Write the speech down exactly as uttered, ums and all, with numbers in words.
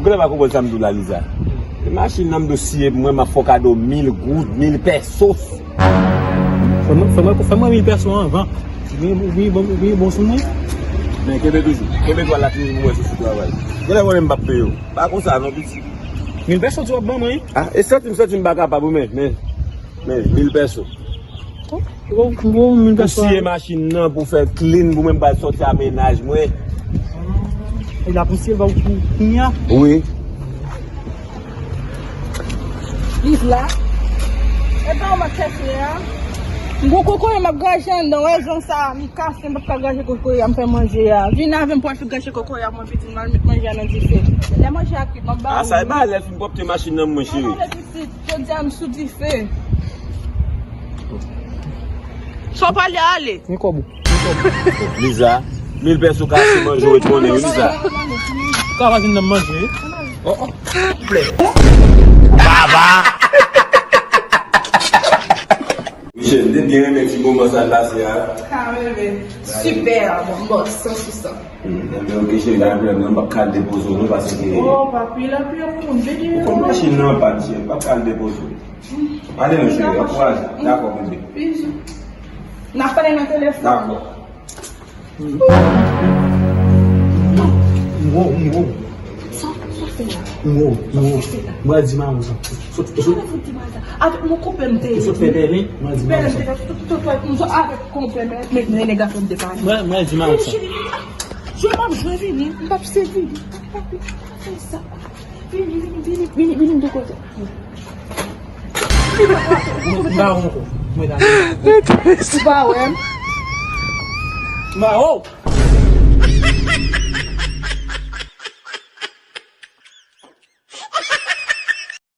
Ou genlè pa konprann sa m di w la, Liza. Machin nan m dwe siye pou mwen, m ap fè w kado mil goud, mil pèsos. Fè mwen, fè mwen, fè mwen mil pèso anvan. Wi, wi, bon, wi, bon sou mwen. Men kenbe toujou. Kenbe twal la toujou pou mwen sou sou travay. Genlè mwen menm m p ap peye w. Pa konsa non, pitit. Mil pèso ti w ap ban mwen, wi. Ah, e santi m, santi m pa kapab, wi, men, men, men, mil pèso. Gwo, gwo, mil pèso. Pou siye machin nan, pou fè clean, pou mwen m pral sòti a mennaj mwen. E la pou siye l ba ou pou kounye a? Wi. Liv la. E pa ou m ap chèche a. M gon kokoye m ap graje anndan, wè jan sa a, mi kase, m p ap ka graje kokoye a, m fè manje a. Vin avè m pou al graje kokoye a, mwen pitit, m al met manje a nan dife. Lè manje a kwit, m ap ba ou. A sa e ba lè fin pwòpte machin nan mwen, cheri. Pitit, jodi a m sou dife. Sa w pale a, ale. Men kòb ou. Liza, mil pèso ka achte manje w ret konnen wi, Liza. Ka pa vin nan manje wi. Oh, oh. Plè. Baba. Michel, m te byen renmen ti moman sa n pase a. Ka renmen. Super, bon, bon, san sou san. Hmm, enben, ok, cheri, pa gen pwoblèm, non, m p ap ka al depoze w, non, paske... Oh, papi, la pi ap tonbe. Ou konn machin nan an pann, cheri, m p ap ka al depoze w. Ale non, cheri, ankouraje. Dakò, bebe. Bizou. N ap pale nan telefòn. Dakò. M gwo, m gwo. Sa, sa fè la? M gwo, m gwo. Sa fè la? Mwen di maman sa. Sot, sot. Sa fè di maman sa? Avèk mon konpè m te ye. Sot fè pèlen, mwen di maman sa. Pèlen te fè tout, tout, tout, tout, avèk konpè m, men, men nèg la fè m te pale. Mwen, mwen di maman sa. Cheri, ah, jwe m ap jwe vini, m p ap sèvi. Papi, pa fè sa. Vini, vini, vini, vini, vini de kote. M pa wè ankò. Mwen ta... Ou pa wè m? M pa wè w.